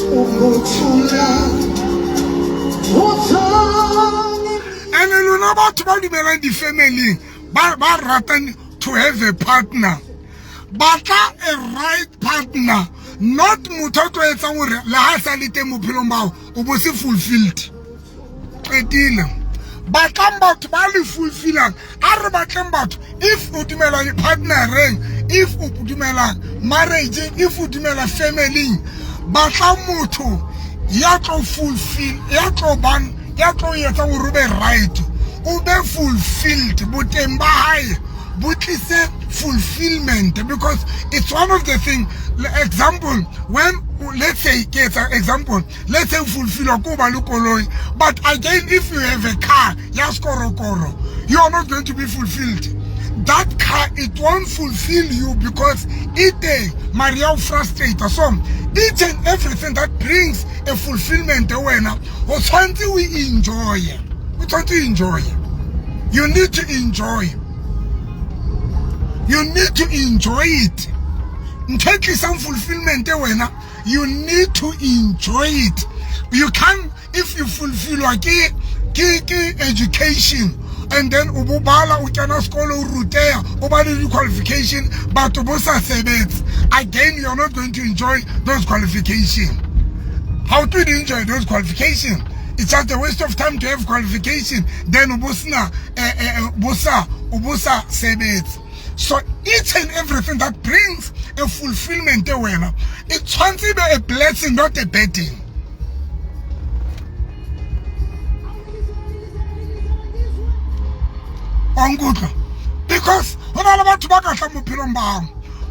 Ukuthula. Uthani. And lona batho ba dumelang di-family, ba ratang to have a partner, batla a right partner, not motho a tlo etsang hore le ha sa le teng bophelong bao o bo se fulfilled. Qetile. Batlang batho ba le fulfillang. A re batleng batho. If o dumela partnereng, if o dumela marriageng, if o dumela family, batla motho ya tlo fulfill, ya tlo bang, ya tlo etsang hore o be right, o be fulfilled. Boteng ba hae bo tlise fulfillment, because it's one of the thing. Example, when let's say, ke etsa example, let's say fulfill ko ba le koloi, but again, if you have a car ya skorokoro, you are not going to be fulfilled. That car, it won't fulfill you, because it teng mare ya o frustrate. So each and everything that brings a fulfillment, wena o tshwanetse o enjoy, o tshwanetse o enjoy. You need to enjoy, you need to enjoy it. Ntho e tlisang fulfillment, wena you need to enjoy it. You can, if you fulfillwa ke education, and then o bo bala, o kena sekolo, o ruteha, o ba le di-qualification, batho bo sa sebetse, again you're not going to enjoy those qualification. How to enjoy those qualification? It's just a waste of time to have qualification, then o bo sena bo sa o bo sa sebetse. So each and everything that brings a fulfillment, wena it tshwanetse e be a blessing, not a burden. Wa nkutlwa? Because ho na le batho ba ka tlang bophelong ba hao,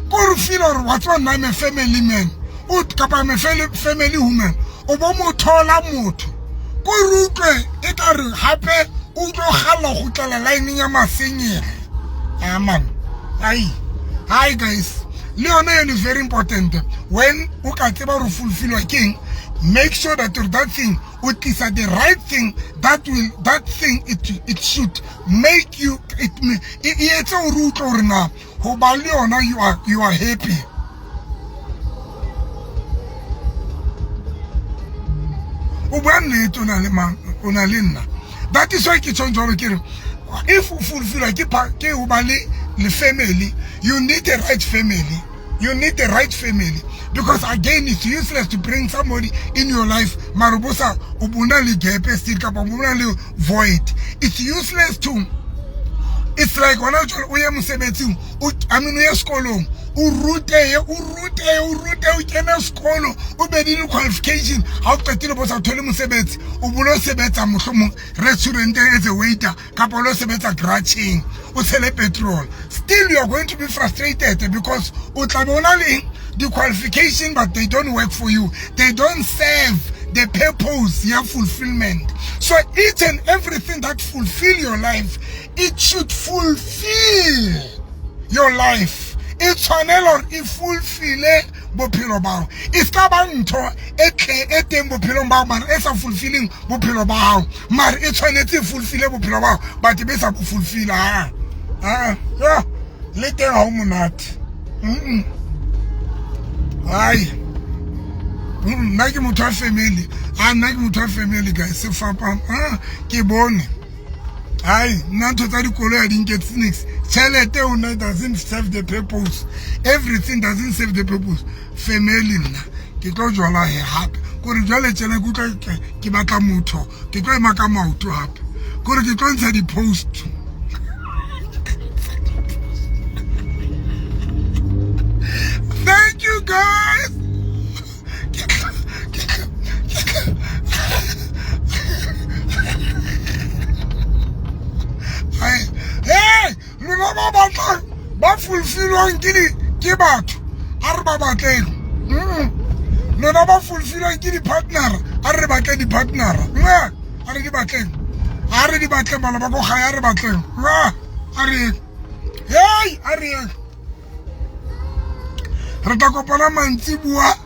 ko re feel hore wa tseba, nna I'm a family man, o kapa I'm a family woman. O bo mo thola motho, ko re utlwe e ka re hape. O tlo kgalla go kgutlela lineng ya masenyege. Aman. Ai. Hi guys. Le yona yone is very important. When o ka tseba gore fulfillwa ke eng, make sure that that thing o tlisa the right thing that will that thing it should make you it e etse gore utlwe gore na go ba le yona you are happy. O bua nnete, o na le mang, o na le nna. That is why ke tshwanetse gore ke re if o fulfillwa ke ho ba le family, you need the right family. You need the right family because again it's useless to bring somebody in your life mara bo sa o bona le gap still kapa o bona le void. It's useless to, it's like hona jwale o ye mosebetsing, I mean o ye sekolong, o rutehe, o rutehe, o rutehe, o kene sekolo, o be le di-qualification, ha o qetile bo sa thole mosebetsi, o bolo sebetsa mohlomong restaurant as a waiter kapa o lo sebetsa garageng o tshele petrol. Still you are going to be frustrated because o tla be o na le di-qualification but they don't work for you, they don't serve the purpose ya fulfillment. So each and everything that fulfill your life, it should fulfill your life. E tshwanela hore e fulfille bophelo ba hao, e ska ba ntho e tle e teng bophelong ba hao mara e sa fulfilling bophelo ba hao, mara e tshwanetse e fulfille bophelo ba hao but e be sa bo fulfilla. Ha a ya le teng ha o monate. Ai, nna ke motho wa family. A nna ke motho wa family, guys. Se fapang ke bone. Ai, nna ntho tsa dikoloi ha di nketse niks. Tjhelete o nna doesn't serve the purpose. Everything doesn't serve the purpose. Family nna ke tlo jwala he hape kore jwale tjena ke utlwa ke batla motho, ke tlo ema ka maoto hape kore ke tlo ntsha di-post. Thank you guys. Ai, hey, lona ba batlang ba fulfillwang ke di ke batho, a re ba batleng. Lona ba fulfillwang ke di-partner, a re batle di-partner. A re di batleng, a re di batleng bana ba ko gae, a re batleng. A re hey, a re re tla kopana mantsiboa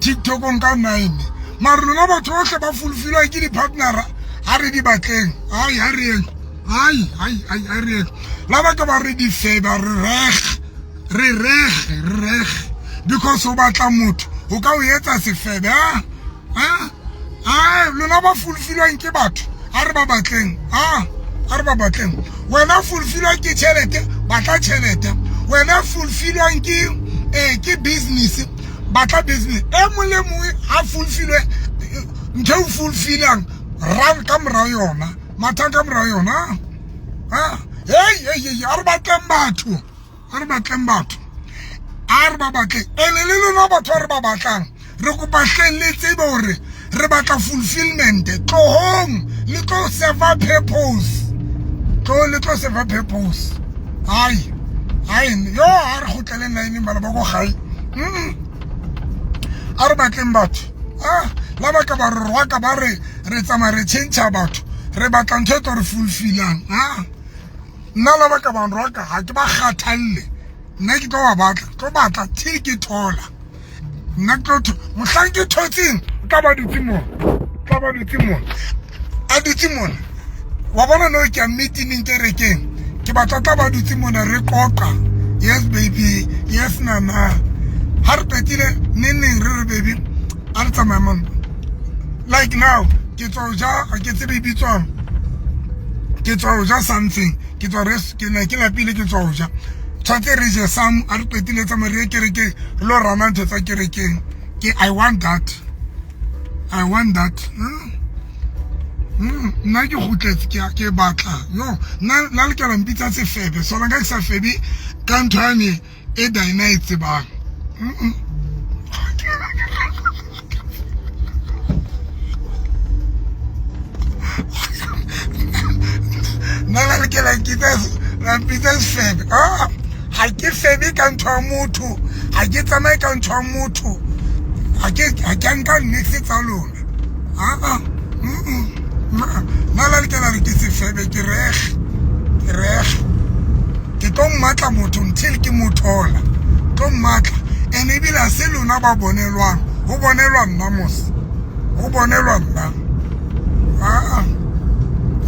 TikTokong ka 9. Mare lona batho bohle ba fulfillwang ke di-partnera, ha re di batleng. Ai, ha re yeng. Ai, ai, ai, a re yeng. La ba ka ba re di feba, re rege, re rege, re rege because o batla motho o ka o etsa sefebe. A a a lona ba fulfillwang ke batho, a re ba batleng. A re ba batleng. Wena fulfillwang ke tjhelete, batla tjhelete. Wena fulfillwang ke business, batla business. E mong le mongwe ha fulfillwe ntho e o fulfillang, run ka morao yona, mathang ka morao yona. Hey, hey, hey, a re batleng batho, a re batleng batho, a re ba batleng. Ene le lona batho ba re ba batlang, re kopa hleng le tsebe hore re batla fulfillment. Tlohong le tlo serve purpose, tlo le tlo serve purpose. Ai, ai, yo, a re kgutleleng line bana ba ko gae. A re batleng batho. La ba ka ba re rwaka ba re re tsamaya re change batho, re batla ntho e tlo re fulfillang. Nna la ba ka ba nrwaka ha ke ba kgathalle, nna ke tlo ba batla, tlo batla till ke thola. Nna ke tlo mohlang ke thotseng, o tla ba dutse mona, tla ba dutse mona, a dutse mona. Wa bona no ke ya meeting kerekeng, ke batla tla ba dutse mona re qoqa. Yes baby, yes nana. Ha re qetile neng neng re re baby a re tsamaya mona. Like now ke tswa ho ja, ha ke tsebe e bitswang, ke tswa ho ja something, ke tswa res, ke ne ke lapile, ke tswa ho ja. Tshwanetse re je some, a re qetile tsamaya re ye kerekeng, re lo rana ntho tsa kerekeng. Ke I want that, I want that. Nna ke kgutletse, ke batla yo nna la lokela mpitsa sefebe sona ka ke sa febe ka ntho yane e Dina e tsebang. Nna la lokela la mpitsa sefebe. Ha ke febe ka ntho ya motho, ha ke tsamaye ka ntho ya motho, ha ke nka niks tsa lona. Nna la lokela re ke sefebe. sefebe ke rege ke rege ke tlo mmatla motho until ke mo thola tlo mmatla and ebile a se lona ba bonelwang go bonelwa nna mos go bonelwa nna aa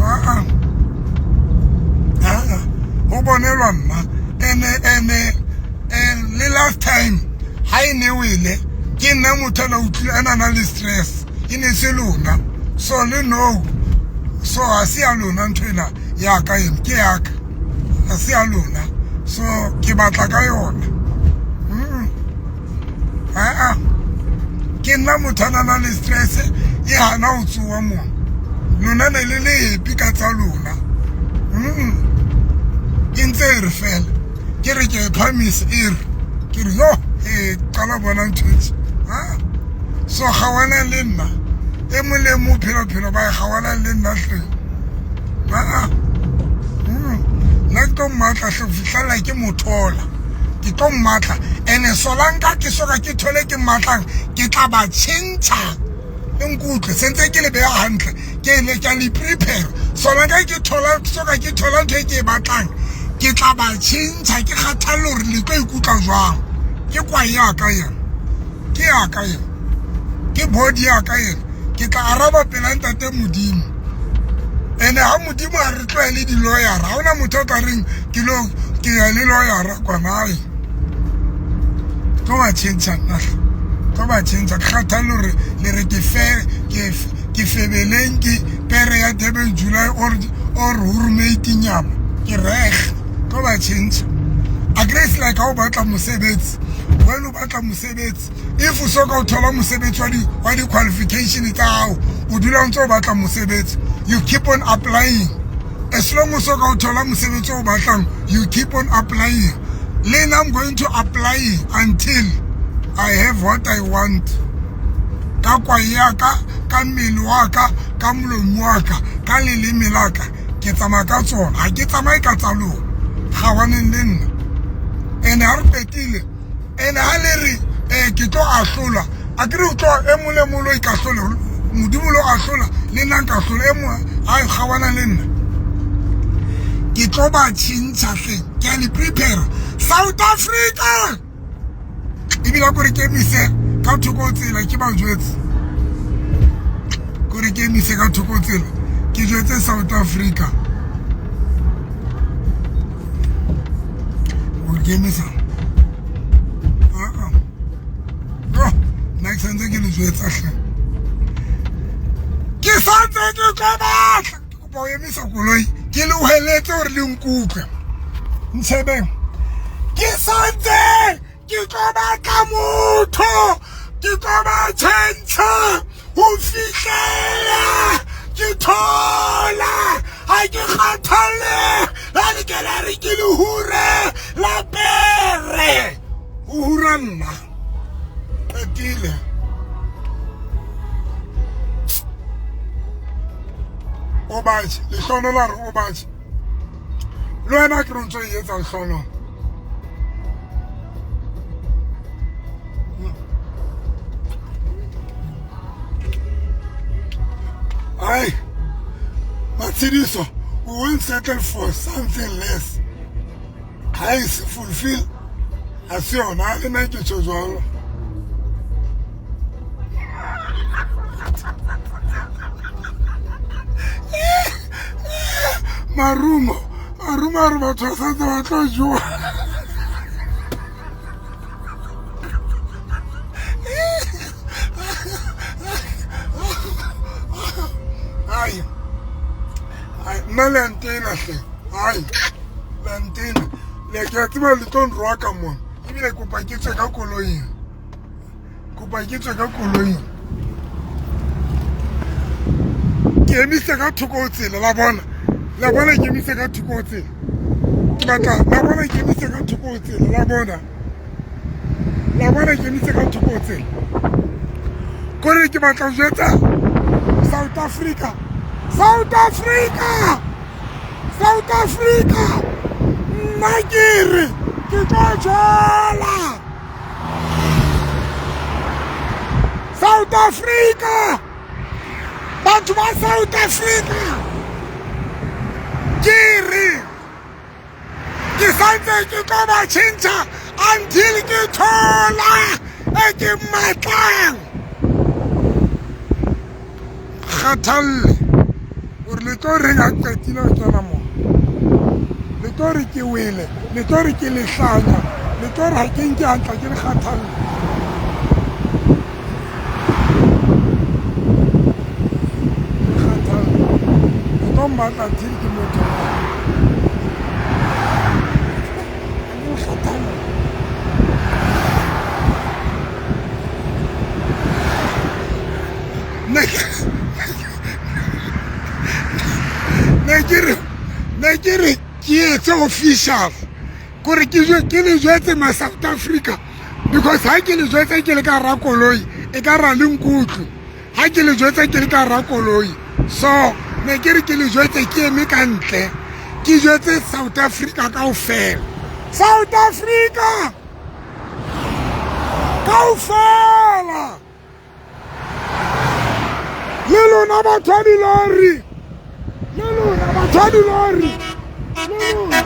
aa aa go bonelwa nna ene ene and le last time ha e ne wele ke nna motho a utlwile a na le stress e ne se lona so le no so ha se ya lona ntho ena ya ka eno ke ya ka ha se ya lona so ke batla ka yona aa ke nna motho a na le stress e hana ho tsoa mona lona ne le le happy ka tsa lona e ntse e re fela ke re ke e phamise e re ke re yo e qala bona ntho tse so gawanang le nna e mong le mong phelo ba e gawanang le nna tleng aa nna ke tlo mmatla hle go fitlhelela ke mothola ke tlo mmatla ene solanka ke soka ke thole ke mmatlang ke tla ba tšhentšha le nkutlwe sentse ke le beya hantle ke ne ke le prepare solanka ke thola soka ke thola ntho e ke e batlang ke tla ba tšhentšha ke kgathalle gore le tlo ikutlwa jwang ke kwae yaka yena ke yaka ena ke body yaka ena ke tla araba pela ntate modimo ene ha modimo a re tlwaele di-lawyera ga ona motho o tla reng ke lo ke ya le lawyera kwanae tlo ba tšhentšha nna tlo ba tšhentšha ke kgathalle gore le re ke fe ke febeleng ke pere ya Durban July or roommate nyama ke reg tlo ba tšhentšha a grace like ha o batla mosebetsi when o batla mosebetsi if o soka o thola mosebetsi wa di-qualification tsa gago o dula o ntse o batla mosebetsi you keep on applying as long o soka o thola mosebetsi o batlang you keep on applying le nna I'm going to apply until I have what I want ka kwae ya ka ka mmele wa ka ka molomo wa ka ka leleme la ka ke tsamaya ka tsona ga ke tsamaye ka tsa lona gawaneng le nna ene ga re qetile ene ga le re um ke tlo ahlola a kere o tlo e mong le mong lo ikahlole modimo lo ahlola le nna nka ahlola e mongwe a gawana le nna ke tlo ba tšhintšha tleng ke a le prepare South Africa ebile kore ke emise ka thoko tsela ke ba jwetse kore ke emise ka thoko tsela ke jwetse South Africa gore ke emisa aa nna ke santse ke le jwetsa hle ke santse ke tlo batla ke kopa go emisa koloi ke le hweletse gore le nkutlwe ntshebeng ke santse ke tlo batla motho ke tlo ba tšhentšha go fihlela ke thola ga ke kgathale la le ke la re ke lehure la pere go hura nna qetile o batše lehlono la re o batše le wena ke re ntse o e etsa lehlono ai Matshidiso we won't settle for something less ha e se fulfill ha se yona le nna ke tjho jwalo marumo marumo a re batho ba santse ba tlo jowa ai ai nna le antena hle ai le antena le ke a tseba le tlo nroaka mona ebile kopa ke tswe ka koloing kopa ke tswe ka koloing ke emise ka thoko ho tsela la bona la bona ke emise ka thoko ho tsela ke batla la bona ke emise ka thoko ho tsela la bona la bona ke emise ka thoko ho tsela kore ke batla ho jwetsa South Africa South Africa South Africa nna ke re ke tlo jola South Africa batho ba South Africa Ne ke tlo ba tjhentjha until ke thola e ke mmatlang. Kgathalle gore le tlo reng a qetile go kena mo. Le tlo re ke wele, le tlo re ke lehlanya, le tlo re ha ke nke hantle ke le kgathalle. Kgathalle. Le tlo mmatla until ke mo thola. Ha ke le kgathalle. Ne ke re ke etse official kore ke ke le jwetse ma South Africa because ha ke le jwetse ke le ka hara koloi e ka ra le nkutlwe ha ke le jwetse ke le ka hara koloi so ne ke re ke le jwetse ke eme ka ntle ke jwetse South Africa kaofela. South Africa kaofela le lona batho ba dilori, le lona batho ba dilori, le lona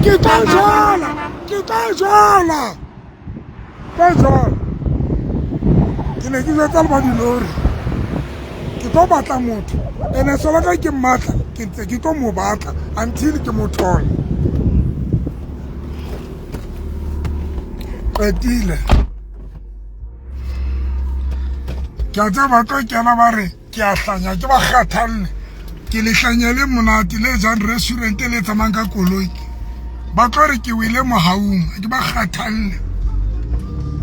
ke tla jala, ke tla jala, tla jala. Ke ne ke jwetsa le ba dilori ke tlo batla motho ene sola ka ke mmatla ke ntse ke tlo mo batla until ke mo thola. Qetile. Ke a tseba ba tlo kena ba re ke a hlanya, ke ba kgathalle. Ke lehlanya le monate le jang restaurant le tsamayang ka koloi. Ba tlo re ke wele mohaung, ke ba kgathalle.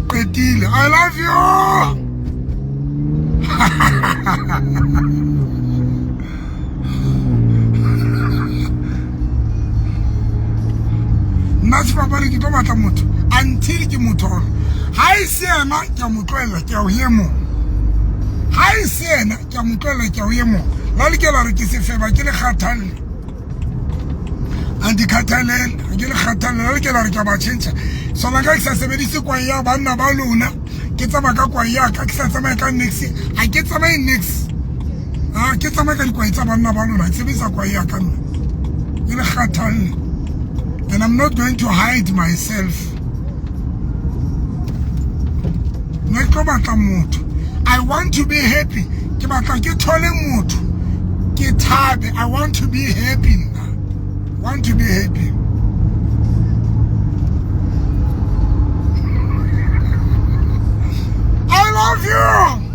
Qetile. I love you. Nna sefapane ke tlo batla motho until ke mo thola. Ha e se yena ke a mo tlohella ke a ho ye mong. Ha e se yena ke a mo tlohella ke a ho ye mong. La lokela re ke sefeba ke le kgathalle. A di kgathalele, ha ke le kgathalle. La lokela re ke a ba tjhentjha. Sona ka ke sa sebedise kwae ya banna ba lona, ke tsamaya ka kwae ya ka, ke sa tsamaye ka nix. Ha ke tsamaye nix. Ha ke tsamaye ka dikwae tsa banna ba lona, ke sebedisa kwae ya ka nna. Ke le kgathalle. And I'm not going to hide myself. Ne ke tlo batla motho. I want to be happy. Ke batla ke thole motho. Ke thabe. I want to be happy nna. Want to be happy. I love you.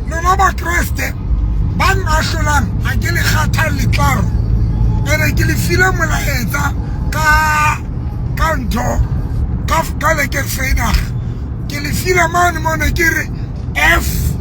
Lona Bakreste ba ngahlolang ha ke le kgathalle tlaro ene ke le file molaetsa ka ntho ka leke Vrydag ke le file mane mone ke re F